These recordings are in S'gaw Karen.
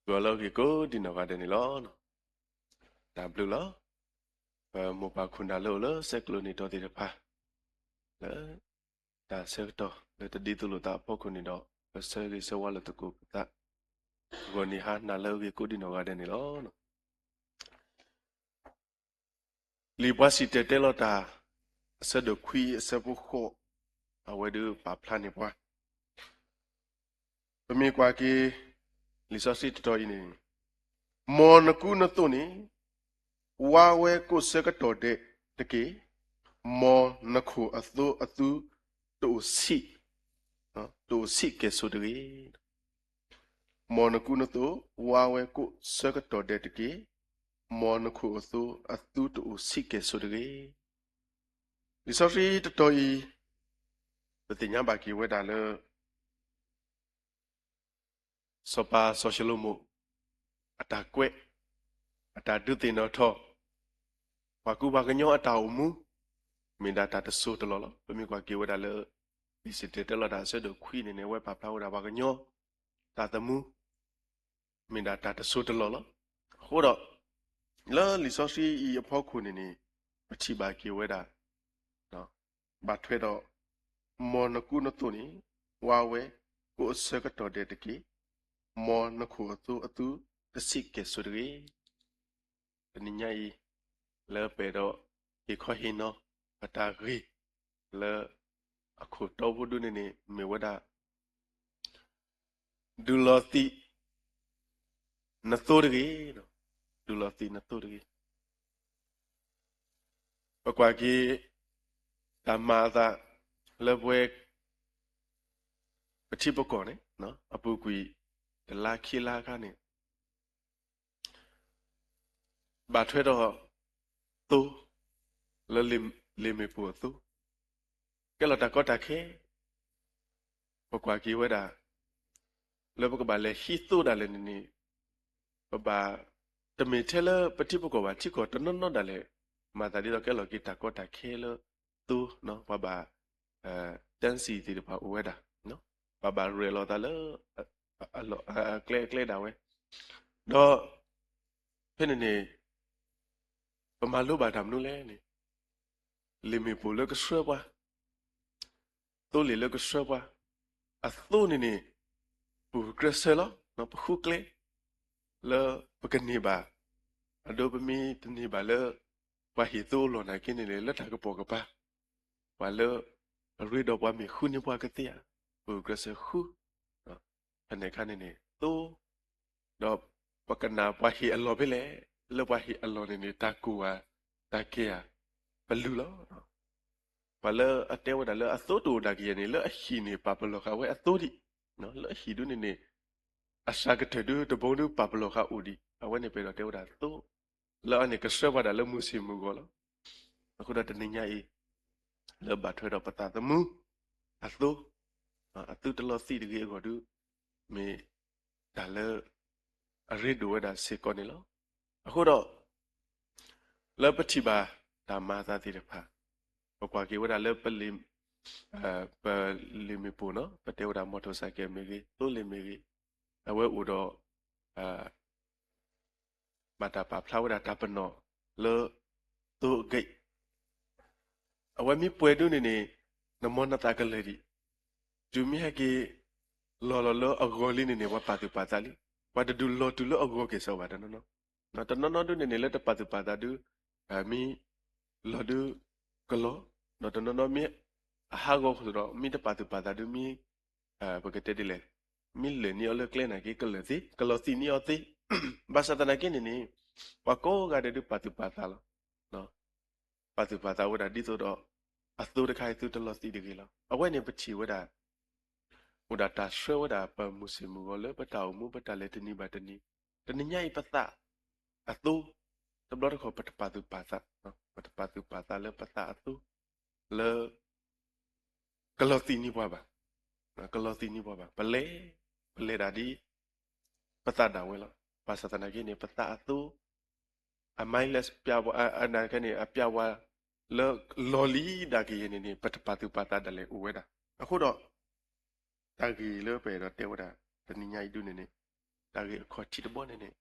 ဂီၤလၢအဂ့ၤကိးဒံနီၢ်ဂၤဒဲးန့ၣ်လီၤ. တၢ်ဘျုးလီၤ. ပမိၢ်ပၢ်ခိၣ်နၢ်လၢအိၣ်လၢဆဲးကျိးန့ၣ်တီၤသ့ၣ်တဖၣ် လၢတၢ်ဆၢကတီၢ်လၢတဒ်သိးလိာ်သးအဖီခိၣ်န့ၣ်ဒီး ပဆၢဂ့ၤဆၢဝါလိာ်သကိးပသး ဂီၤနံၤဟါနၤလၢအဂ့ၤကိးဒံနီၢ်ဂၤဒဲးန့ၣ်လီၤ. လံာ်ပှၤစံၣ်တဲၤတဲလီၤတၢ် အဆၢဒိၣ်ခွံအဆၢဖိဃိး အဝဲဒုးပာ်ဖျါန့ၢ်ပှၤ ပမ့ၢ်ကွၢ်က့ၤ လံာ်စီဆှံတတီၤအံၤန့ၣ်, မ်နကူနသိးန့ၣ် ဝါဝဲကိးဆၢကတီၢ်ဒဲးတက့ၢ်. မ်နခိၣ်အသိအသူတအိၣ်ဆံး, တအိၣ်ဆံးကဲၣ်ဆိးတဂ့ၤ. မ်နကူနသိး ဝါဝဲကိးဆၢကတီၢ်ဒဲးတက့ၢ်. မ်နခိၣ်အသိအသူတအိၣ်ဆံးကဲၣ်ဆိးတဂ့ၤ. လံာ်စီဆှံတတီၤအံၤ ပသ့ၣ်ညါဘၣ်က့ၤဝဲဒၣ်လၢ စီၤပၤစီၤၡလိၤမိၣ် အတၢ်ကွဲး, အတၢ်ဒုးသ့ၣ်နီၣ်ထီၣ် ပှၤကူပှၤကညီအတၢ်အိၣ်မူ မ့ၢ်ဒၣ်တၢ်တစိၢ်တလီၢ်လီၤ. ပမ့ၢ်ကွၢ်က့ၤဝဲဒၣ်လၢ လံာ်စံၣ်တဲၤတဲလီၤတၢ်အဆၢဒိၣ်ခွံန့ၣ်န့ၣ် အဝဲပာ်ဖျါဝဲဒၣ်ပှၤကညီ တၢ်သမူ မ့ၢ်ဒၣ်တၢ်တစိၢ်တလီၢ်လီၤ. အဃိဒီး လၢလံာ်စီဆှံအံၤအဖီခိၣ်န့ၣ်န့ၣ် ပထံၣ်ဘၣ်က့ၤဝဲဒၣ် ဘၣ်ထွဲဒီး မ်နကူနသိးန့ၣ် ဝါဝဲကိးအဆၢကတီၢ်ဒဲးတက့ၢ်. မ်နခိၣ်အသိအသူတဆံးကဲၣ်ဆိးတဂ့ၤ. တနံၤညါအံၤ လၢပအဲၣ်ဒိးဟ့ၣ်ခီဟ့ၣ်နီၤ ပတၢ်ဂ့ၢ်လၢ အခိၣ်တီဘိဒုန့ၣ်န့ၣ် မ့ၢ်ဝဲဒၣ် ဒုးလီၤသံးနသိတဂ့ၤ, ဒုးလီၤသံးနသိတဂ့ၤ. ပကွၢ်က့ၤ တၢ်မၤအသးလၢပဝဲ ပထံပကီၢ်န့ၣ် အပူၤကွံာ် တလါခံလါအခါန့ၣ် ဘၣ်ထွဲဒီးသိ လၢလ့ၣ်မ့ၣ်ပိၢ်အသိ ကဲလီၤတၢ်ကီတၢ်ခဲ ပကွၢ်က့ၤဝဲဒၣ် လၢပကဘၣ်လဲၤဟံးသိဒၣ်လဲာ်န့ၣ်န့ၣ် ပဘၣ် တမ့ၢ်ထဲလၢပထံပကီၢ်ဘၣ် ထံကီၢ်တနီၤနီၤဒၣ်လဲာ် မၤသးဒ်သိးကဲလီၤက့ၤတၢ်ကီတၢ်ခဲလၢသိ ပှၤဘၣ် တၢ်စံၣ်သ့ၣ်တဖၣ်အိၣ်ဝဲဒၣ် ပှၤဘၣ်ရဲၣ်လီၤသးလၢ အကျဲအကျဲဒၣ်ဝဲ ဒီး ဖဲန့ၣ်န့ၣ် ပမၤလိဘၣ်တၢ်မနုၤလဲၣ်န့ၣ် လ့ၣ်မ့ၣ်ပိၢ်လၢကဆှၢပှၤ သိလ့ၣ်လၢကဆှၢပှၤ အသိန့ၣ်န့ၣ် ပူၤကြၢးဆၢလီၤ ပဃုကျဲ လၢပကန့ၢ်ဘၣ် အဒိပမ့ၢ်တန့ၢ်ဘၣ်လၢ ပှၤဟ့ၣ်သိအလီၢ်နာ်က့န့ၣ်န့ၣ် လၢတၢ်ကပိာ်ကပၤ ပှၤလၢ အရ့ဒီးပှၤမ့ၢ်ဃုန့ၢ်ပှၤကသ့ဧါ ပူၤကြၢးဆၢဃု ဖဲန့ၣ်အခါန့ၣ်န့ၣ် သိ ဒီးပကနၣ်ပှၤဟ့ၣ်အလီၢ်ဖဲလဲၣ်, လၢပှၤဟ့ၣ်အလီၢ်န့ၣ်န့ၣ် တၢ်ကိၢ်ဧါ တၢ်ကဲဧါ ပလုၢ်လီၤ. ပှၤလၢအတဲဝဲဒၣ်လၢအသိတအိၣ်ဒၣ်ကယဲၢ်န့ၣ် လၢအဟံၣ်န့ၣ် ပာ်ပလီၢ်ဃာ်ဝဲအသိဒံး, လၢအဟံၣ်ဒုန့ၣ်န့ၣ် အစှၤကတၢၢ်ဒုတဘိဒုပာ်ပလီၢ်ဃာ်အိၣ်ဒံး, အဝဲန့ၣ်ပအဲၣ်ဒိးတဲဝဲဒၣ်သိ လၢအန့ၣ်ကဆှၢပှၤဒၣ်လၢမုၢ်ဆ့ၣ်မုၢ်ဂီၤလီၤ. အဃိဒီးတနံၤညါအံၤ လၢဘၣ်ထွဲဒီးပသးသမူ အသိ အသူတလီၤသံးတဂ့ၤအဂီၢ်ဒု မ့ၢ်တၢ်လၢ အရ့ဒိၣ်ဝဲဒၣ်စ့ၢ်ကီးန့ၣ်လီၤ. အဃိဒီး လၢပထံၣ်ဘၣ်တၢ်မၤအသးသ့ၣ်တဖၣ် ပကွၢ်က့ၤဝဲဒၣ်လၢ ပလ့ၣ်မ့ၣ်ပိၢ်နီၤ ပတဲဝဲဒၣ် မော်တော်ဆိုင်ကယ် မ့ၢ်ဂ့ၤ သိလ့ၣ်မ့ၢ်ဂ့ၤ အဝဲအိၣ်ဒီး ဘၣ်တၢ်ပာ်ဖျါဝဲဒၣ်တၢ်ပနီၣ်လၢ သိအဂ့ၢ် အဝဲမ့ၢ်ပှဲၤဒုန့ၣ်န့ၣ် နမီၢ်နသးကလၢာ်ဒံး, တုၤမ့ၢ်ဟဲက့ၤ လီၤလီၤလၢအဂီၢ်လံန့ၣ်န့ၣ် ပှၤပာ်သူၣ်ပာ်သးလံ, ပှၤတဒုးလီၤတုၤလၢအဂီၢ်က့ၤစ့ၢ်ဘၣ်တနီၤနီၤ, တနီၤနီၤဒုန့ၣ်န့ၣ် လၢတပာ်သူၣ်ပာ်သးဒု မ့ၢ်လီၤဒုကလီၤ, ဒီးတနီၤနီၤမ့ၢ် အဟးဂီၤအဃိဒီး မ့ၢ်တပာ်သူၣ်ပာ်သးဒုမ့ၢ် ပကတဲဒ်လဲၣ်, မ့ၢ်လၢာ်န့ၢ်အီၤလၢကျဲနာ်က့ ကလၢာ်သ့, ကလီၤသံးန့ၢ်အီၤသ့, ဘၣ်ဆၣ်သနာ်က့န့ၣ်န့ၣ် ပှၤကိးဂၤဒဲးဒုးပာ်သူၣ်ပာ်သးလီၤ. ပာ်သူၣ်ပာ်သးဝဲဒၣ်ဒ်သိးဒီး အသိတခါအံၤသုတလီၤသံးတဂ့ၤလီၤ. အဝဲန့ၣ်ပထံၣ်ဝဲဒၣ် အိၣ်ဒၣ်တၢ်ဆှၢဝဲဒၣ်ပမုၢ်ဆ့ၣ်မုၢ်ဂီၤလၢပတၢ်အိၣ်မူ ပတၢ်လဲၤတနံၤဘၣ်တနံၤ, တနံၤညါအံၤပသးအသိ တဘျီတခီၣ်ပတပာ်သူၣ်ပာ်သး, ပတပာ်သူၣ်ပာ်သးလၢပသးအသိ လၢ ကလီၤသံးန့ၢ်ပှၤဘၣ်, ကလီၤသံးန့ၢ်ပှၤဘၣ်, ပလဲၤ, ပလဲၤဒၣ်ဒ် ပသးဒၣ်ဝဲလီၤ. ဘၣ်ဆၣ်သနာ်က့န့ၣ် ပသးအသိ အ mindset ပျၢ်ဝဲအနာ်က့န့ၣ် အပျၢ်ဝဲလၢလီၢ်လံဒၣ်ကယဲၢ်န့ၣ်န့ၣ် ပတပာ်သူၣ်ပာ်သးဒၣ်လဲာ်အိၣ်ဝဲဒၣ်. အဃိဒီး တၢ်ဂ့ၢ်လၢပအဲၣ်ဒိးတဲဝဲဒၣ် တနံၤညါအံၤဒုန့ၣ်န့ၣ် တၢ်ဂ့ၢ်အခီၣ်ထံးတဘီန့ၣ်န့ၣ်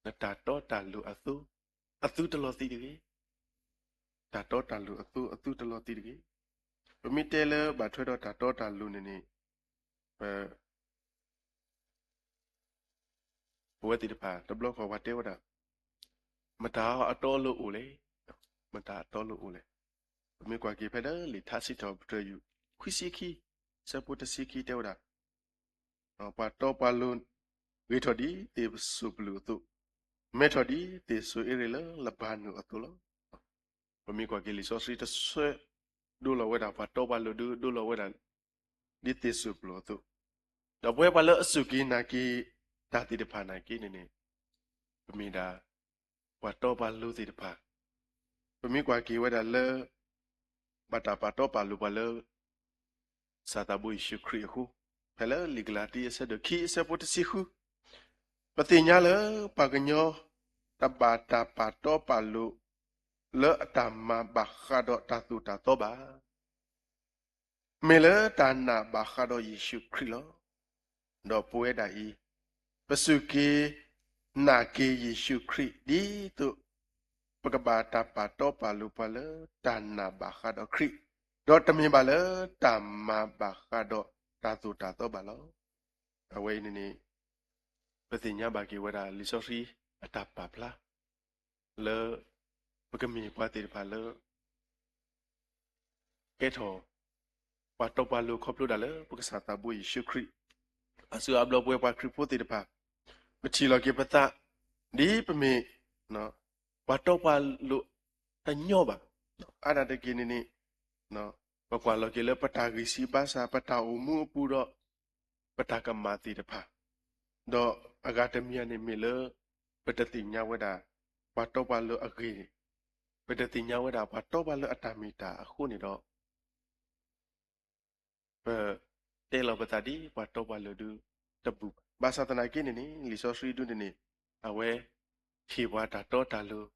နတၢ်တီတၢ်လိၤအသိ အသုတလီၤသံးတဂ့ၤ. တၢ်တီတၢ်လိၤအသိ အသုတလီၤသံးတဂ့ၤ. ပမ့ၢ်တဲလၢဘၣ်ထွဲဒီးတၢ်တီတၢ်လိၤန့ၣ်န့ၣ် ပ ပဝဲသ့ၣ်တဖၣ် တဘျီဃီပှၤတဲဝဲဒၣ် မတၤအတီအလိၤအိၣ်လဲၣ်. မတၤအတီအလိၤအိၣ်လဲၣ်. ပမ့ၢ်ကွၢ်က့ၤဖဲလၢလံာ်ထါစံးထီၣ်ပတြၢၤယုၢ် ခွံဆံခံ ဆၢဖိတဆံခံတဲဝဲဒၣ် ပှၤတီပှၤလိၤ ဂ့ၤထီၣ်ဒ်သ့ၣ်စိၣ်ပလူၤအသိး, မဲထီၣ်ဒ်သ့ၣ်စိၤအ့ရ့ၣ်လၢလဘၤနိၣ်အသိးလီၤ. ပမ့ၢ်ကွၢ်က့ၤလံာ်စီဆှံတဆၢ ဒိလီၤဝဲဒၣ် ပှၤတီပှၤလိၤဒုးဒိလီၤဝဲဒၣ် ဒ်သ့ၣ်စိၣ်ပလူၤအသိး, ဒီးပဝဲပှၤလၢအစူၢ်က့ၤနာ်က့ၤတၢ်သ့ၣ်တဖၣ်နာ်က့န့ၣ်န့ၣ် ပမ့ၢ်ဒၣ် ပှၤတီပှၤလိၤသ့ၣ်တဖၣ်, ပမ့ၢ်ကွၢ်က့ၤဝဲဒၣ်လၢ ဘၣ်တၢ်ပာ်တီပာ်လိၤပှၤလၢ ကစၢ်သးဘိယ့ၣ်ၡူးခရံာ်အဃိ, ဖဲလၢလံာ်ကလၤတံ အဆၢဒိၣ်ခံ အဆၢဖိတဆံဃု, ပသ့ၣ်ညါလၢ ပှၤကညီ တဘၣ်တၢ်ပာ်တီပာ်လိၤ လၢအတၢ်မၤဘၣ်ဃးဒီးတၢ်သိၣ်တၢ်သီဘၣ်. မ့ၢ်လၢတၢ်နာ်ဘၣ်ဃးဒီးယ့ၣ်ၡူးခရံာ်လီၤ. ဒီးပဝဲဒၣ်အံၤ ပစူၢ်က့ၤနာ်က့ၤယ့ၣ်ၡူးခရံာ် ဒ်သိး ပကဘၣ်တၢ်ပာ်တီပာ်လိၤပှၤလၢတၢ်နာ်ဘၣ်ဃးဒီးခရံာ်, ဒီးတမ့ၢ်ဘၣ်လၢတၢ်မၤဘၣ်ဃးဒီးတၢ်သိၣ်တၢ်သီဘၣ်လီၤ. အဝဲအံၤန့ၣ်န့ၣ် ပသ့ၣ်ညါဘၣ်က့ၤဝဲဒၣ်လံာ်စီဆှံအတၢ်ပာ်ဖျါ လၢ ပကမ့ၢ်ပှၤသ့ၣ်တဖၣ်လၢ ကဲထီၣ် ပှၤတီပှၤလိၤခီဖျိဒၣ်လၢပကစၢ်သးဘိယ့ၣ်ၡူးခရံာ်, အစူၢ်အဘျီပဝဲပှၤခရံာ်ဖိသ့ၣ်တဖၣ်, ပထံၣ်လီၤက့ၤပသး ဒ်ပမ့ၢ် ပှၤတီပှၤလိၤတညီဘၣ်. အါဒၣ်တက့ၢ်န့ၣ်န့ၣ် ပကွၢ်လီၤက့ၤလၢပတၢ်ဂံၢ်စၢ်ဘါစၢ် ပတၢ်အိၣ်မူအပူၤဒီး ပတၢ်ကမၣ်သ့ၣ်တဖၣ်, ဒီးအဂၤတမံၤန့ၣ်မ့ၢ်လၢ ပတသ့ၣ်ညါဝဲဒၣ် ပှၤတီပှၤလိၤအဂ့ၢ်, ပတသ့ၣ်ညါဝဲဒၣ်ပှၤတီပှၤလိၤအတၢ်မ့ၢ်တၢ်အဃိန့ၣ်ဒီး ပ တဲလီၤပသးဒ်ပှၤတီပှၤလိၤဒုးတဘူးဘၣ်. ဘၣ်ဆၣ်သနာ်က့န့ၣ်န့ၣ် လံာ်စီဆှံဒုန့ၣ်န့ၣ် အဝဲ ဟ့ၣ်ပှၤတၢ်တီတၢ်လိၤ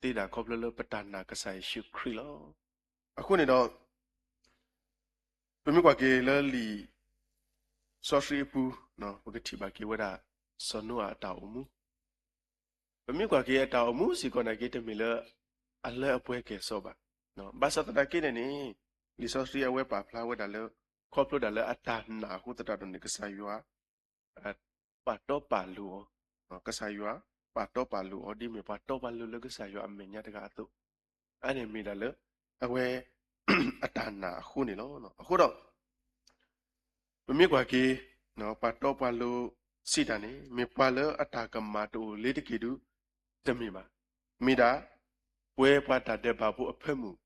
သ့ဒၣ်ခီဖျိလၢပတၢ်နာ်ကစၢ်ယ့ၣ်ၡူးခရံာ်လီၤ. အဃိန့ၣ်ဒီး ပမ့ၢ်ကွၢ်က့ၤလၢလံာ်စီဆှံအပူၤ ပကထံၣ်ဘၣ်က့ၤဝဲဒၣ် စီၤနိအၤအတၢ်အိၣ်မူ ပမ့ၢ်ကွၢ်က့ၤအတၢ်အိၣ်မူစ့ၢ်ကီးနာ်က့ တမ့ၢ်လၢအလၢအပှဲၤကဲၣ်ဆိးဘၣ်. ဘၣ်ဆၣ်သနာ်က့န့ၣ်န့ၣ် လံာ်စီဆှံအဝဲပာ်ဖျါဝဲဒၣ်လၢ ခီဖျိဒၣ်လၢအတၢ်နာ်အဃိသတးဒီးန့ၣ် ကစၢ်ယွၤ ပာ်တီပာ်လိၤအီၤ, ကစၢ်ယွၤပာ်တီပာ်လိၤအီၤ ဒ်မ့ၢ်ပှၤတီပှၤလိၤလၢကစၢ်ယွၤအမဲာ်ညါတဂၤအသိး, အန့ၣ်မ့ၢ်ဒၣ်လၢ အဝဲ အတၢ်နာ်အဃိန့ၣ်လီၤ. အဃိဒီး ပမ့ၢ်ကွၢ်က့ၤ ပှၤတီပှၤလိၤစံးတၢ်န့ၣ် မ့ၢ်ပှၤလၢအတၢ်ကမၣ်တအိၣ်လၢၤတက့ၢ်ဒုး တမ့ၢ်ဘၣ်. မ့ၢ်ဒၣ် ပဝဲပှၤတၢ်ဒဲးဘးဖိအဖၢမုၢ်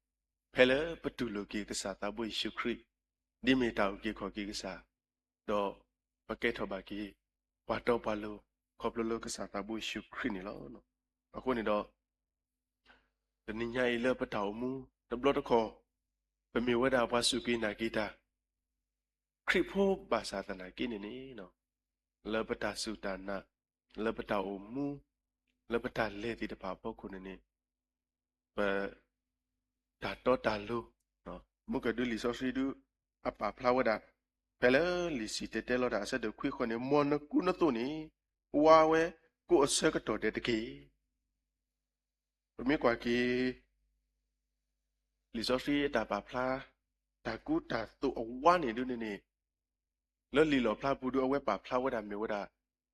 ဖဲလၢပတူၢ်လိာ်က့ၤကစၢ်သးဘိယ့ၣ်ၡူးခရံာ် ဒ်မ့ၢ်တၢ်အုၣ်က့ၤခီၣ်က့ၤကစၢ်, ဒီးပကဲထီၣ်ဘၣ်က့ၤ ပှၤတီပှၤလိၤ ခီဖျိလၢကစၢ်သးဘိယ့ၣ်ၡူးခရံာ်န့ၣ်လီၤ. အဃိန့ၣ်ဒီး တနံၤညါအံၤလၢပတၢ်အိၣ်မူတဘျီတခီၣ် ပမ့ၢ်ဝဲဒၣ်ပှၤစူၢ်က့ၤနာ်က့ၤတၢ် ခရံာ်ဖိဘၣ်ဆၣ်သနာ်က့န့ၣ်န့ၣ် လၢပတၢ်စူၢ်တၢ်နာ်, လၢပတၢ်အိၣ်မူ, လၢပတၢ်လဲၤသ့ၣ်တဖၣ်အဖီခိၣ်န့ၣ်န့ၣ် ပ တၢ်တီတၢ်လိၤ, မုၢ်ကဒုလံာ်စီဆှံဒု အပာ်ဖျါဝဲဒၣ် ဖဲလၢလံာ်စံၣ်တဲၤတဲလီၤတၢ်အဆၢဒိၣ်ခွံဃီန့ၣ် မ်နကူနသိးန့ၣ် ဝါဝဲကိးအဆၢကတီၢ်ဒဲးတက့ၢ်. ပမ့ၢ်ကွၢ်က့ၤ လံာ်စီဆှံအတၢ်ပာ်ဖျါ တၢ်ကူတၢ်သိးအဝါန့ၣ်ဒုန့ၣ်န့ၣ် လၢလံာ်လီၣ်ဖျါပူၤဒု အဝဲပာ်ဖျါဝဲဒၣ်မ့ၢ်ဝဲဒၣ်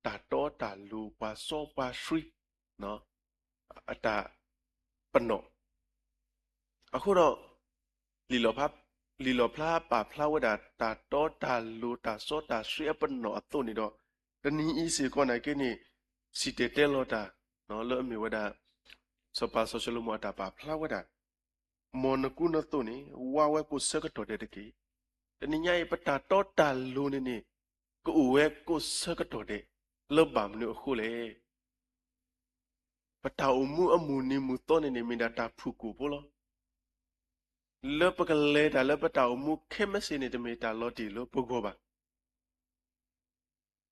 တၢ်တီတၢ်လိၤပှၤစီပှၤဆှံ အတၢ်ပနီၣ်. အဃိဒီး လံာ်လီၣ်ဖျါပာ်ဖျါဝဲဒၣ် တၢ်တီတၢ်လိၤတၢ်စီတၢ်ဆှံအပနီၣ်အသိးန့ၣ်ဒီး တနံၤအံၤစ့ၢ်ကီးနာ်က့န့ၣ် စံၣ်တဲၤတဲလီၤတၢ် လၢအမ့ၢ်ဝဲဒၣ် စီၤပၤစီၤၡလိၤမိၤအတၢ်ပာ်ဖျါဝဲဒၣ် မ်နကူနသိးန့ၣ် ဝါဝဲကိးဆၢကတီၢ်ဒဲးတက့ၢ်. တနံၤညါအံၤ ပတၢ်တီတၢ်လိၤန့ၣ်န့ၣ် ကအိၣ်ဝဲကိးဆၢကတီၢ်ဒဲး လၢဘၣ်မနုၤအဃိလဲၣ်. ပတၢ်အိၣ်မူအမုၢ်နံၤမုၢ်သီန့ၣ်န့ၣ် မ့ၢ်ဒၣ်တၢ်ဖုၣ်ကိာ်ဖိလီၤ. လၢပကလဲၤတၢ်လၢပတၢ်အိၣ်မူခဲမုၢ်ဆ့ၣ်န့ၣ် တမ့ၢ်တၢ်လီၤတံၢ်လၢပဂီၢ်ဘၣ်.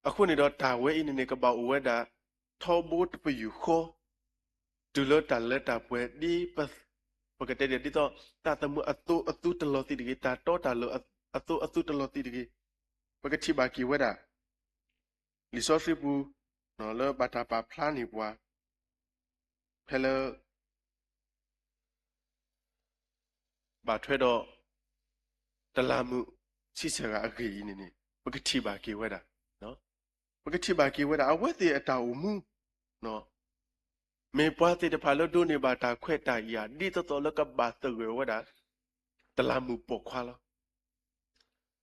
အဃိန့ၣ်ဒီးတၢ်ဝဲအံၤန့ၣ်န့ၣ် ကဘၣ်အိၣ်ဝဲဒၣ် ထီဘိတပယူာ်ဃီ တုၤလၢတၢ်လၢတၢ်ပှဲၤ ဒ်ပ ပကတဲဒ်သိး တၢ်သမူအသိအသုတလီၤသံးတဂ့ၤ, တၢ်တီတၢ်လိၤအသိအသုတလီၤသံးတဂ့ၤ. ပကထံၣ်ဘၣ်က့ၤဝဲဒၣ် လံာ်စီဆှံပူၤ လၢဘၣ်တၢ်ပာ်ဖျါန့ၢ်ပှၤ ဖဲလၢ ဘၣ်ထွဲဒီး တလးမူးဆံဆဲၣ်ဂၤအဂ့ၢ်အံၤန့ၣ်န့ၣ် ပကထံၣ်ဘၣ်က့ၤဝဲဒၣ်, ပကထံၣ်ဘၣ်က့ၤဝဲဒၣ် အဝဲသ့ၣ်အတၢ်အိၣ်မူ မ့ၢ်ပှၤသ့ၣ်တဖၣ်လၢဒိးန့ၢ်ဘၣ်တၢ်ခွဲးတၢ်ယာ် ဒ်သိးသိးလၢကဘၣ်သဂၢၢ်ဝဲဒၣ် တလးမူးပိာ်ခွါလီၤ.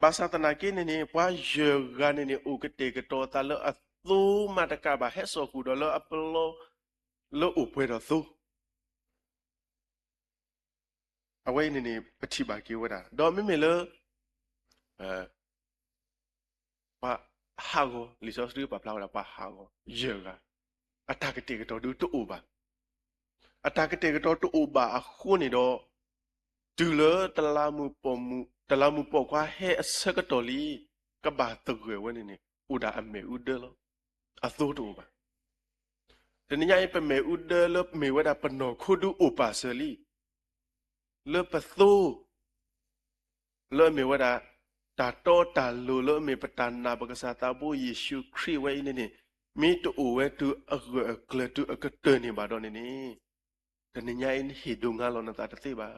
ဘၣ်ဆၣ်သနာ်က့န့ၣ်န့ၣ် ပှၤယဲၢ်ဂၤန့ၣ်န့ၣ် အိၣ်ကတဲာ်ကတီၤအသးလၢအသိမးတကးဘၣ် ဟဲစိာ်ဃုာ်ဒီးလၢအပလီ လၢအိၣ်ပှဲၤဒီးသိ အဝဲအံၤန့ၣ်န့ၣ် ပထံၣ်ဘၣ်က့ၤဝဲဒၣ် ဒီးမ့မ့ၢ်လၢ ပှၤဟးဂီၤ လံာ်စီဆှံပာ်ဖျါဝဲဒၣ် ပှၤဟးဂီၤယဲၢ်ဂၤ အတၢ်ကတဲာ်ကတီၤဒုတအိၣ်ဘၣ်. အတၢ်ကတဲာ်ကတီၤတအိၣ်ဘၣ်အဃိန့ၣ်ဒီး တုၤလၢ တလးမူးပိာ်ခွါဟဲအဆၢကတီၢ်လံ ကဘၣ်သဂၢၢ်ဝဲန့ၣ်န့ၣ် အိၣ်ဒၣ်အမ့ၣ်အူဒၢလီၤ. အသိတအိၣ်ဘၣ်. တနံၤညါအံၤ ပမ့ၣ်အူဒၢလၢမ့ၢ်ဝဲဒၣ်ပနီၢ်ခိဒုအိၣ်ပာ်စၢၤလံ. လၢပသိ လၢအမ့ၢ်ဝဲဒၣ် တၢ်တီတၢ်လိၤလၢအမ့ၢ်ပတၢ်နာ်ပကစၢ်သးဘိယ့ၣ်ၡူးခရံာ်ဝဲအံၤန့ၣ်န့ၣ် မ့ၢ်တအိၣ်ဝဲတုၤအဂၢၢ်အကျၢၤတုၤအကတၢၢ်န့ၣ်ဘၣ်ဒီးန့ၣ်န့ၣ် တနံၤညါအံၤနဟ့ၣ်ဒိၣ်ငါလီၤနသးတသ့ဘၣ်.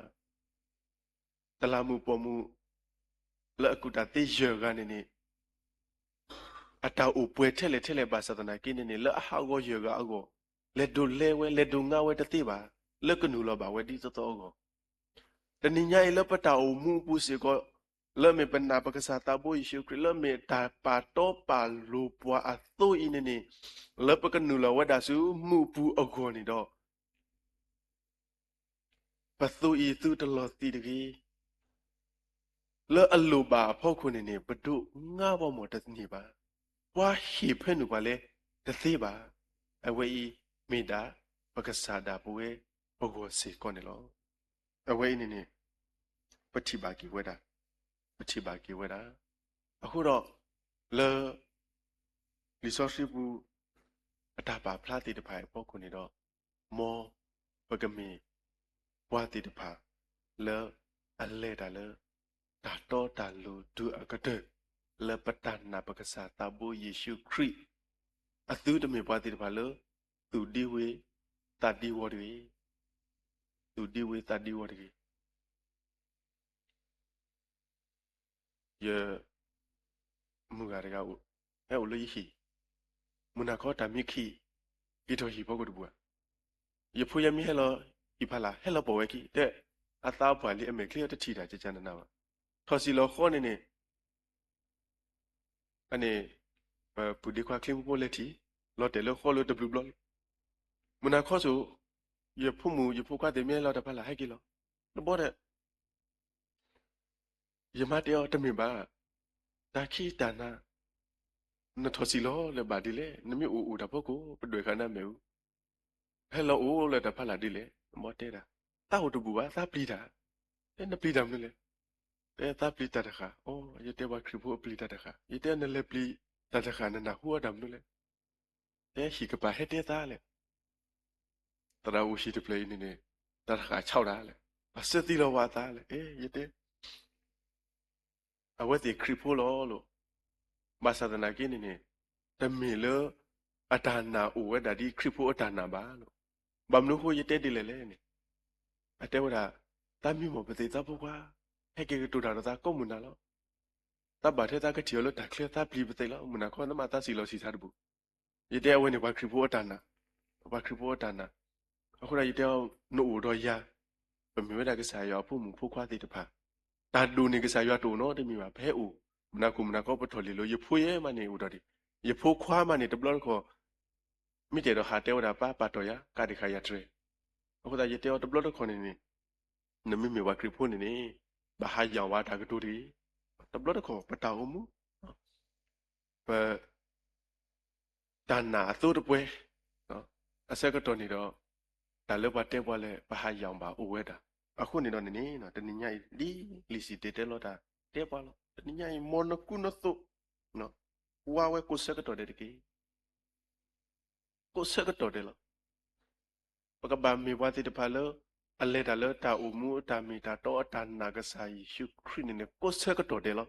တလးမူးပိာ်မူး လၢအကူၣ်တၢ်သ့ယဲၢ်ဂၤန့ၣ်န့ၣ် အတၢ်အိၣ်ပှဲၤထဲလဲၣ်ထဲလဲၣ်ဘၣ်ဆၣ်သနာ်က့န့ၣ်န့ၣ် လၢအဟးဂီၤယဲၢ်ဂၤအဂီၢ် လဲၤဒိးလဲဝဲ လဲၤဒိးငါဝဲတသ့ဘၣ်. လၢကနုာ်လီၤဘၣ်ဝဲဒ်သိးသိးအဂီၢ် တနံၤညါအံၤလၢပတၢ်အိၣ်မူအပူၤစ့ၢ်ကီး လၢအမ့ၢ်ပနာ်ပကစၢ်သးဘိယ့ၣ်ၡူးခရံာ် လၢအမ့ၢ်တၢ်ပာ်တီပာ်လိၤပှၤအသိအံၤန့ၣ်န့ၣ် လၢပကနုာ်လီၤဝဲဒၣ်ဆူမူးပူၤအဂီၢ်န့ၣ်ဒီး ပသိအံၤသုတလီၤသံးတဂ့ၤ. လၢအလိၣ်ဘၣ်အဖီခိၣ်န့ၣ်န့ၣ် ပဒိးငါဘၣ်မ့ၢ်တန့ၢ်ဘၣ်. ပှၤဟ့ၣ်ဖၢနုာ်ပှၤလဲၤတသ့ဘၣ်. အဝဲအံၤမ့ၢ်ဒၣ် ပကစၢ်ဒၣ်ပဝဲပဂီၢ်စ့ၢ်ကီးန့ၣ်လီၤ. အဝဲအံၤန့ၣ်န့ၣ် ပထံၣ်ဘၣ်က့ၤဝဲဒၣ်, ပထံၣ်ဘၣ်က့ၤဝဲဒၣ်. အဃိဒီး လၢ လံာ်စီဆှံပူၤ အတၢ်ပာ်ဖျါသ့ၣ်တဖၣ်အံၤအဖီခိၣ်န့ၣ်ဒီး မ်ပကမ့ၢ်ပှၤသ့ၣ်တဖၣ် လၢအလဲၤတၢ်လၢ တၢ်တီတၢ်လိၤတုၤအကတၢၢ် လၢပတၢ်နာ်ပကစၢ်သးဘိယ့ၣ်ၡူးခရံာ် အသုတမ့ၢ်ပှၤသ့ၣ်တဖၣ်လၢ သူၣ်ဒံဝ့ၤသးဒံဝီၤတဂ့ၤ. သူၣ်ဒံဝ့ၤသးဒံဝီၤတဂ့ၤ. ယ မုၢ်ဂၤတဂၤအိၣ်, ဟဲအိၣ်လၢယဟံၣ်, မုၢ်နၤခီတၢ်မံခံ, က့ၤထီၣ်ဟံၣ်ဖီခိၣ်တပူၤဧါ. ယဖိယမံဟဲလီၤဟံၣ်ဖီလာ် ဟဲလီၤပိာ်ဝဲခံ, တဲ, အသးပှၢ်လံ အမဲာ်ချံတထံၣ်တၢ် ကကနနဘၣ်. ထီၣ်စံၣ်လီၤဃီန့ၣ်န့ၣ် အန့ၣ် ပပုၢ်ဒ့ခွါချံမူဖိလဲၤထံၣ်, လီၤတဲာ်လၢဃီလၢတဘျုးဘျီလံ. မုၢ်နၤခီစိၤ, ယဖိမုၣ်ယဖိခွါသ့ၣ်မ့ၢ်ဟဲလီၤတၢ်ဖီလာ် ဟဲက့ၤလီၤ. တဘျီဒီး ယမါတဲအီၤ တမ့ၢ်ဘၣ်, တၢ်ခံးတၢ်နၤ နထီၣ်စံၣ်လီၤလၢၤဘၣ်ဒ်လဲၣ်, နမ့ၢ်အိၣ်အိၣ်တၢ်ဖီခိၣ် ပဒွဲၣ်ဃာ်နၤမ့ၣ်အူ, ဟဲလီၤအိၣ်လၢတၢ်ဖီလာ်ဒ်လဲၣ်. အမ့ၢ်တဲဒၣ်, သးအိၣ်တဘူၣ်ဘၣ်, သးပျံၤတၢ်. တဲနပျံၤတၢ်မနုၤလဲၣ်. တဲသးပျံၤတၢ်တဃၣ်. အိ, ယတဲပှၤခရံာ်ဖိအပျံၤတၢ်တဃၣ်, ယတဲနလဲၤပျံၤတၢ်တဃၣ် နနၢ်ဟူအီၤတၢ်မနုၤလဲၣ်. တဲဟံၣ်ကပၤဟဲတဲသါလဲၣ်. သရၣ်အိၣ်ဟံၣ်တဖျၢၣ်အံၤန့ၣ်န့ၣ် တၢ်တဃၣ်ဆါတၢ်လဲၣ်, ပှၤစၢသံလီၤဝဲအသးလဲၣ်. အ့ ယတဲ အဝဲသ့ၣ်ခရံာ်ဖိလီၤလိၤ. ဘၣ်ဆၣ်သနာ်က့န့ၣ်န့ၣ် တမ့ၢ်လၢ အတၢ်နာ်အိၣ်ဝဲဒၣ်ဒ်ခရံာ်ဖိအတၢ်နာ်ဘၣ်လိၤ. ဘၣ်မနုၤအဃိယတဲဒ်လဲၣ်လဲၣ်န့ၣ်, အတဲဝဲဒၣ်, သးမံမီၢ်ပသ့ၣ်သးဖိခွါ, ဟဲက့ၤကတိၤတၢ်ဒီးသးကိးမုၢ်နၤလီၤ. သးဘၣ်ထွဲသးကထံၣ်အီၤလၢတၢ်ချၢ သးပျံၤပသ့ၣ်လီၤ. မုၢ်နၤခီနမ့ၢ်သးစံၣ်လီၤဆံၣ်ဆါတဘူၣ်. ယတဲအဝဲန့ၣ်ပှၤခရံာ်ဖိအတၢ်နာ်, ပှၤခရံာ်ဖိအတၢ်နာ်. အဃိဒီးယတဲအီၤ နအိၣ်ဒီးယၤ, ပမ့ၢ်ဝဲဒၣ်ကစၢ်ယွၤအဖိမုၣ်ဖိခွါသ့ၣ်တဖၣ်, တၢ်ဒိၣ်န့ၢ်ကစၢ်ယွၤတအိၣ်နီတမံၤဘၣ်. ပဟဲအိၣ် မုၢ်နၤခိၣ်မုၢ်နၤခီပထီၣ်လံာ်လီၤ. ယဖိယဲမးန့ၣ်အိၣ်ဒီးဒံး, ယဖိခွါမးန့ၣ် တဘျီတခီၣ် မ့ၢ်တအဲၣ်ဒိးဟးတဲဝဲဒၣ် ပၢ်ပာ်တီၢ်ယၤ ကးဒံးဃာ်ယၤတြဲၤ. အဃိသတးယတဲအီၤတဘျီတခီၣ်န့ၣ်န့ၣ်, နမ့မ့ၢ်ပှၤခရံာ်ဖိန့ၣ်န့ၣ်, ဘၣ်ဟးယၣ်ဝဲတၢ်ကတိၤတဂ့ၤ. တဘျီတခီၣ် ပတၢ်အိၣ်မူ ပ တၢ်နာ်အသိတပှဲၤ, အဆၢကတီၢ်န့ၣ်ဒီး တၢ်လၢပှၤတဲပှၤလဲၣ် ပဟးယၣ်ဘၣ်အိၣ်ဝဲဒၣ်. အဃိန့ၣ်ဒီးန့ၣ်န့ၣ် တနံၤညါအံၤ ဒ်လံာ်စံၣ်တဲၤတဲလီၤတၢ်တဲပှၤလီၤ. တနံၤညါအံၤ မ်နကူနသိး ကွၢ်ဝဲကိးဆၢကတီၢ်ဒဲးတက့ၢ်. ကိးဆၢကတီၢ်ဒဲးလီၤ. ပကဘၣ်မ့ၢ်ပှၤသ့ၣ်တဖၣ်လၢ အလဲၤတၢ်လၢတၢ်အိၣ်မူအတၢ်မ့ၢ်တၢ်တီအတၢ်နာ်ကစၢ်ယ့ၣ်ၡူးခရံာ်န့ၣ်န့ၣ် ကိးဆၢကတီၢ်ဒဲးလီၤ.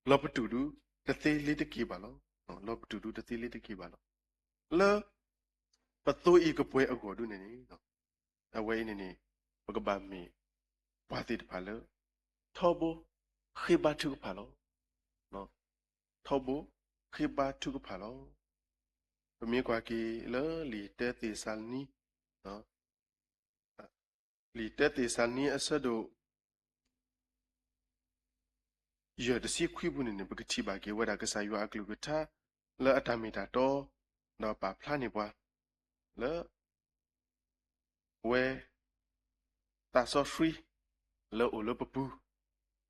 လီၤပတုာ်ဒုး တသ့လံတက့ၢ်ဘၣ်လီၤ. လီၤပတုာ်ဒူတသ့လ့ၤတက့ၤဘၣ်လီၤ. လၢပသိအံၤကပှဲၤအဂီၢ်ဒုန့ၣ်န့ၣ် အဝဲအံၤန့ၣ်န့ၣ် ပကဘၣ်မ့ၢ်ပှၤသ့ၣ်တဖၣ်လၢ ထီဘိဃ့ဘါထုကဖၣ်လီၤ. ထီဘိဃ့ဘါထုကဖၣ်လီၤ. ပမ့ၢ်ကွၢ်က့ၤလၢလံာ်တၢသ့းစၤလနံ လံာ်တၢသ့းစၤလနံအဆၢဒိၣ် ယဲၢ်တဆံခွံပူၤန့ၣ်န့ၣ် ပကထံၣ်ဘၣ်က့ၤဝဲဒၣ် ကစၢ်ယွၤအကလုၢ်ကထါလၢအတၢ်မ့ၢ်တၢ်တီ ဒီးပာ်ဖျါန့ၢ်ပှၤ လၢ ပဝဲ သးစီဆှံ လၢအိၣ်လၢပပူၤ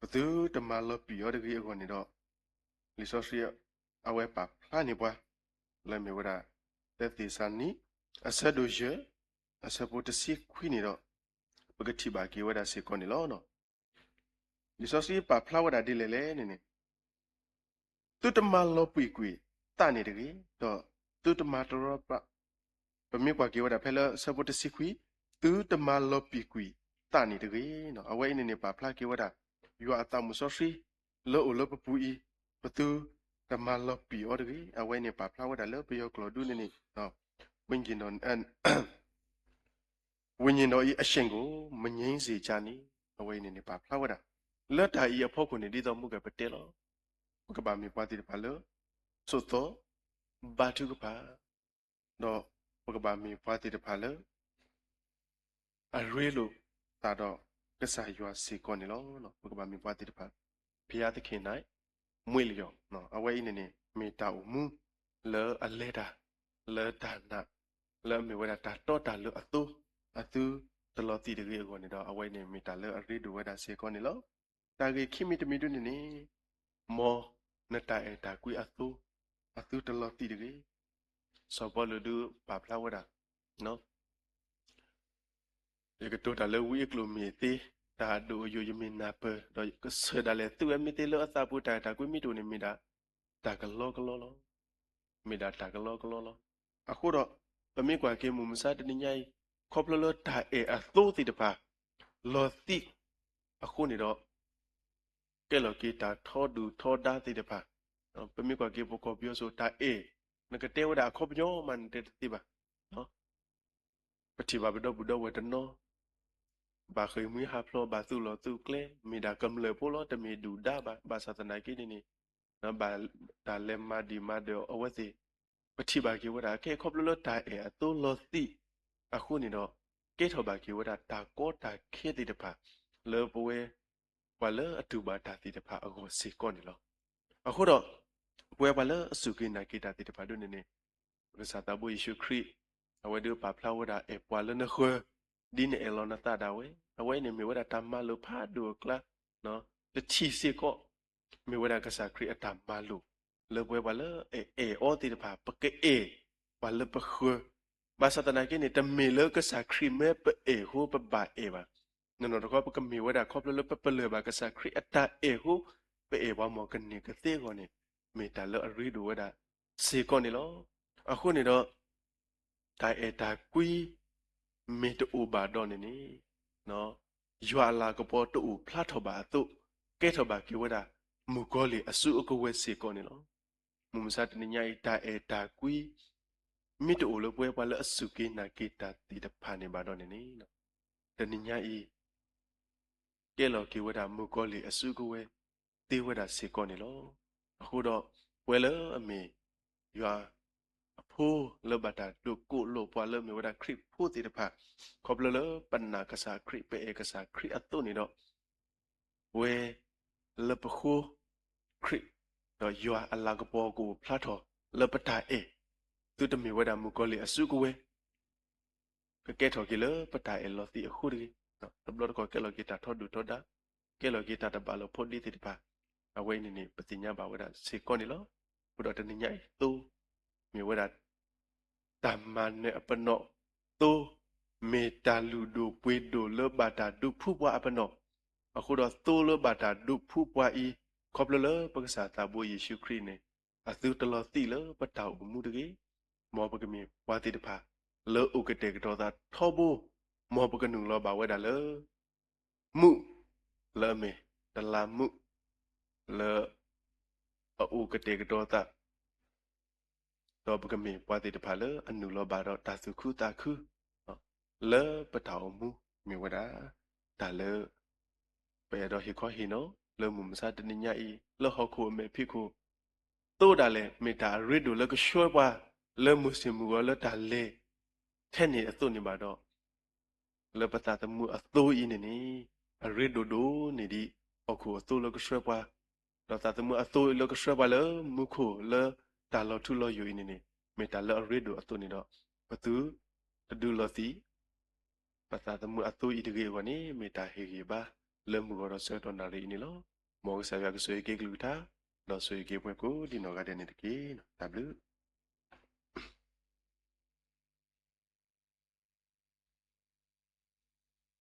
ပသုတမၤလီၤပံာ်အီၤတဂ့ၤအဂီၢ်န့ၣ်ဒီး လံာ်စီဆှံ အဝဲပာ်ဖျါန့ၢ်ပှၤ လၢမ့ၢ်ဝဲဒၣ် တၢသ့းစၤလနံ အဆၢဒိၣ်ယဲၢ် အဆၢဖိတဆံခွံန့ၣ်ဒီး ပကထံၣ်ဘၣ်က့ၤဝဲဒၣ်စ့ၢ်ကီးန့ၣ်လီၤ. လံာ်စီဆှံပာ်ဖျါဝဲဒၣ်ဒ်လဲၣ်လဲၣ်န့ၣ်န့ၣ် သုတမၤလီၤပံာ်ကွံာ်သးန့ၣ်တဂ့ၤ, ဒီးသုတမၤတရီတပါ, ပမ့ၢ်ကွၢ်က့ၤဝဲဒၣ်ဖဲလၢဆၢဖိတဆံခွံ, သုတမၤလီၤပံာ်ကွံာ်သးန့ၣ်တဂ့ၤ. အဝဲအံၤန့ၣ်န့ၣ် ပာ်ဖျါက့ၤဝဲဒၣ် ယွၤအသးမုၣ်စီဆှံ လၢအိၣ်လၢပပူၤအံၤ, ပသုတမၤလီၤပံာ်အီၤတဂ့ၤ. အဝဲအံၤန့ၣ် ပာ်ဖျါဝဲဒၣ်လၢပယီၤကျိာ်ဒုန့ၣ်န့ၣ် ဝိညာဉ်တော် ဝိညာဉ်တော်၏ အရှိန်ကို မငြိမ်းစေကြနှင့် အဝဲအံၤန့ၣ်န့ၣ် ပာ်ဖျါဝဲဒၣ် လၢတၢ်အံၤအဖီခိၣ်န့ၣ် ဒ်သိးမုၢ်ကပတဲလီၤ, ပကဘၣ်မ့ၢ်ပှၤသ့ၣ်တဖၣ်လၢ ဆိးသီ ဘါထုကဖၣ်, ဒီးပကဘၣ်မ့ၢ်ပှၤသ့ၣ်တဖၣ်လၢ အရ့လိာ်သးဒီးကစၢ်ယွၤစ့ၢ်ကီးန့ၣ်လီၤ. ပကဘၣ်မ့ၢ်ပှၤသ့ၣ်တဖၣ် ဘုရားသခင် မွေ့လျော့, အဝဲအံၤန့ၣ်န့ၣ် မ့ၢ်တၢ်အိၣ်မူ လၢအလဲၤတၢ် လၢတၢ်နာ် လၢအမ့ၢ်ဝဲဒၣ်တၢ်တီတၢ်လိၤအသိ အသုတလီၤသံးတဂ့ၤအဂီၢ်န့ၣ်ဒီး အဝဲအံၤန့ၣ် မ့ၢ်တၢ်လၢအရ့ဒိၣ်ဝဲဒၣ်စ့ၢ်ကီးန့ၣ်လီၤ. တၢ်ဂ့ၢ်ခံမံၤတမံၤဒုန့ၣ်န့ၣ် မ်နတၢ်အဲၣ်တၢ်ကွံအသိ အသုတလီၤသံးတဂ့ၤ. စီၤပီလူးဒုးပာ်ဖျါဝဲဒၣ် ယကတိၤတၢ်လၢဝံအကျိာ်မ့ၢ်သ့, တၢ်အဒိၣ်အယိာ်ယမ့ၢ်နၢ်ပၢၢ်, ဒီးကစၢၢ်ဒၣ်လဲာ်သုဝဲမ့ၢ်သ့လၢအသးပူၤ တၢ်အဲၣ်တၢ်ကွံမ့ၢ်တအိၣ်န့ၣ် မ့ၢ်ဒၣ်တၢ်ကလီကလီလီၤ. မ့ၢ်ဒၣ်တၢ်ကလီကလီလီၤ. အဃိဒီး ပမ့ၢ်ကွၢ်က့ၤမုၢ်မဆါတနံၤညါအံၤ ခီဖျိလၢတၢ်အဲၣ်အသိသ့ၣ်တဖၣ် လီၤသံးအဃိန့ၣ်ဒီး ကဲလီၤက့ၤတၢ်ထီဒုၣ်ထီဒါသ့ၣ်တဖၣ်, ပမ့ၢ်ကွၢ်က့ၤပကီၢ်ပယီၤစိၤတၢ်အဲၣ်, နကတဲဝဲဒၣ်အခီပညီမး နတဲတသ့ဘၣ်. ပထံၣ်ဘၣ်ပဒီပုၢ်ဒီဝဲၢ်တနီၤ ဘၣ်ဃ့ၢ်မှံဟးဖျိး ဘၣ်သူၣ်လီၤသူၣ်ကျဲ, မ့ၢ်ဒၣ်ကမျၢၢ်ဖိလီၤ, တမ့ၢ်ဒုၣ်ဒါဘၣ်. ဘၣ်ဆၣ်သနာ်က့န့ၣ်န့ၣ် ဘၣ်တၢ်လဲၤမၤဒံးမၤဒၢးအဝဲသ့ၣ်, ပထံၣ်ဘၣ်က့ၤဝဲဒၣ် ခဲခီဖျိလၢတၢ်အဲၣ်အသိလီၤသံးအဃိန့ၣ်ဒီး ကဲထီၣ်ဘၣ်က့ၤဝဲဒၣ်တၢ်ကီတၢ်ခဲသ့ၣ်တဖၣ် လၢပဝဲ ပှၤလၢအတူၢ်ဘၣ်တၢ်သ့ၣ်တဖၣ်အဂီၢ်စ့ၢ်ကီးန့ၣ်လီၤ. အဃိဒီး ပဝဲပှၤလၢအစူၢ်က့ၤနာ်က့ၤတၢ်သ့ၣ်တဖၣ်ဒ်န့ၣ်န့ၣ် ပကစၢ်သးဘိယ့ၣ်ၡူးခရံာ် အဝဲဒုးပာ်ဖျါဝဲဒၣ် အဲၣ်ပှၤလၢနဃၢၤ ဒ်နအဲၣ်လီၤနသးဒၣ်ဝဲ, အဝဲအံၤန့ၣ်မ့ၢ်ဝဲဒၣ်တၢ်မၤလိာ်ဖးဒိၣ်အကျါ, တထံၣ်စ့ၢ်ကီး မ့ၢ်ဝဲဒၣ်ကစၢ်ခရံာ်အတၢ်မၤလိာ် လၢပဝဲပှၤလၢအအဲၣ်အီၤသ့ၣ်တဖၣ် ပကအဲၣ်ပှၤလၢပဃၢၤ, ဘၣ်ဆၣ်သနာ်က့န့ၣ် တမ့ၢ်လၢကစၢ်ခရံာ်မ့ၢ်ပအဲၣ်အဃိပဘၣ်အဲၣ်ဘၣ်. နီၢ်နီၢ်တခီ ပကမ့ၢ်ဝဲဒၣ်ခီဖျိလၢပပလၢၢ်ဘၣ်ကစၢ်ခရံာ်အတၢ်အဲၣ်အဃိ ပအဲၣ်ပှၤမီၢ်ကန့ၢ်ကသ့အဂီၢ်န့ၣ် မ့ၢ်တၢ်လၢအရ့ဒိၣ်ဝဲဒၣ်စ့ၢ်ကီးန့ၣ်လီၤ. အဃိန့ၣ်ဒီး တၢ်အဲၣ်တၢ်ကွံ မ့ၢ်တအိၣ်ဘၣ်ဒီးန့ၣ်န့ၣ် ယွၤအလၤကပီၤတအိၣ်ဖျါထီၣ်ဘၣ်အသိး ကဲထီၣ်ဘၣ်က့ၤဝဲဒၣ် မုၣ်ကီၤလံၢ်အစုအကဝဲၤစ့ၢ်ကီးန့ၣ်လီၤ. မုၢ်မဆါတနံၤညါအံၤ တၢ်အဲၣ်တၢ်ကွံ မ့ၢ်တအိၣ်လၢပဝဲပှၤလၢအစူၢ်က့ၤနာ်က့ၤတၢ်သ့ၣ်တဖၣ်န့ၣ်ဘၣ်ဒီးန့ၣ်န့ၣ် တနံၤညါအံၤ ကဲလီၤက့ၤဝဲဒၣ်မုၣ်ကီၤလံၢ်အစုကဝဲၤသ့ဝဲဒၣ်စ့ၢ်ကီးန့ၣ်လီၤ. အဃိဒီး ပဝဲလၢအမ့ၢ်ယွၤအဖိလၢဘၣ်တၢ်ဒုးကိးလိာ်ပှၤလၢမ့ၢ်ဝဲဒၣ်ခရံာ်ဖိသ့ၣ်တဖၣ်, ခီဖျိလၢပနာ်ကစၢ်ခရံာ် ပအဲၣ်ကစၢ်ခရံာ်အသိးန့ၣ်ဒီး ပဝဲလၢပဃိခရံာ် ဒီးယွၤအလၤကပီၤကအိၣ်ဖျါထီၣ်လၢပတၢ်အဲၣ်, သုတမ့ၢ်ဝဲဒၣ်မုၣ်ကီၤလံၢ်အစုကဝဲၤ ကကဲထီၣ်က့ၤလၢပတၢ်အဲၣ်လီၤသံးအဃိတဂ့ၤ, တဘျီတခီၣ်ကဲလီၤက့ၤတၢ်ထီဒုၣ်ထီဒါ, ကဲလီၤက့ၤတၢ်တဘၣ်လိာ်ဖိးဒ့သ့ၣ်တဖၣ်, အဝဲအံၤန့ၣ်န့ၣ် ပသ့ၣ်ညါဘၣ်ဝဲဒၣ်စ့ၢ်ကီးန့ၣ်လီၤ. အဃိဒီးတနံၤညါအံၤသိ မ့ၢ်ဝဲဒၣ် တၢ်မၤနၢၤအပနီၣ်, သိ မ့ၢ်တၢ်လုၢ်ဒိၣ်ပှ့ၤဒိၣ်လၢဘၣ်တၢ်ဒုးဖှူပှၤအပနီၣ်, အဃိဒီးသိလၢဘၣ်တၢ်ဒုးဖှူပှၤအံၤ, ခီဖျိလၢပကစၢ်သးဘိယ့ၣ်ၡူးခရံာ်န့ၣ် အသုတလီၤသံးလၢပတၢ်အိၣ်မူတဂ့ၤ, မ်ပကမ့ၢ်ပှၤသ့ၣ်တဖၣ် လၢအိၣ်ကတဲာ်ကတီၤသးထီဘိ, မ်ပကနုာ်လီၤဘၣ်ဝဲဒၣ်လၢ မုၢ်လၢအမ့ၢ်တလးမုၢ် လၢအအိၣ်ကတဲာ်ကတီၤသး ဒီးပကမ့ၢ်ပှၤသ့ၣ်တဖၣ်လၢအနုာ်လီၤဘၣ်ဒီးတၢ်သူၣ်ခုသးခု လၢပတၢ်အိၣ်မူ မ့ၢ်ဝဲဒၣ် တၢ်လၢ ပအဲၣ်ဒိးဟ့ၣ်ခီဟ့ၣ်နီၤ လၢမုၢ်မဆါတနံၤညါအံၤ လၢဟီၣ်ခိၣ်အမဲာ်ဖံးခိၣ် သိးဒၣ်လဲာ် မ့ၢ်တၢ်အရ့ဒိၣ်လၢကဆှၢပှၤ လၢမုၢ်ဆ့ၣ်မုၢ်ဂီၤလၢတၢ်လဲၤ ထဲန့ၣ်အသိးန့ၣ်ဘၣ်ဒီး လၢပသးသမူအသိအံၤန့ၣ်န့ၣ် အရ့ဒိၣ်ဒိၣ်န့ၢ်ဒံး ဟီၣ်ခိၣ်အသိလၢကဆှၢပှၤ, ဒီးသးသမူအသိလၢကဆှၢပှၤလၢမူခိၣ်လၢတၢ်လီၤထူလီၤယိာ်အံၤန့ၣ်န့ၣ် မ့ၢ်တၢ်လၢအရ့ဒိၣ်အသိးန့ၣ်ဒီး ပသုတဒုးလီၤသံး ပသးသမူအသိအံၤတဂ့ၤအဂီၢ်န့ၣ် မ့ၢ်တၢ်ဟ့ၣ်ဂံၢ်ဘါ လၢမုၢ်ဂီၤဒီးဆၢကတီၢ်နၣ်ရံၣ်အံၤန့ၣ်လီၤ. မ်ကစၢ်ယွၤကဆိၣ်ဂ့ၤက့ၤကလုၢ်ကထါ ဒီးဆိၣ်ဂ့ၤက့ၤပှၤကိးဒံနီၢ်ဂၤဒဲးန့ၣ်တက့ၢ်. တၢ်ဘျုး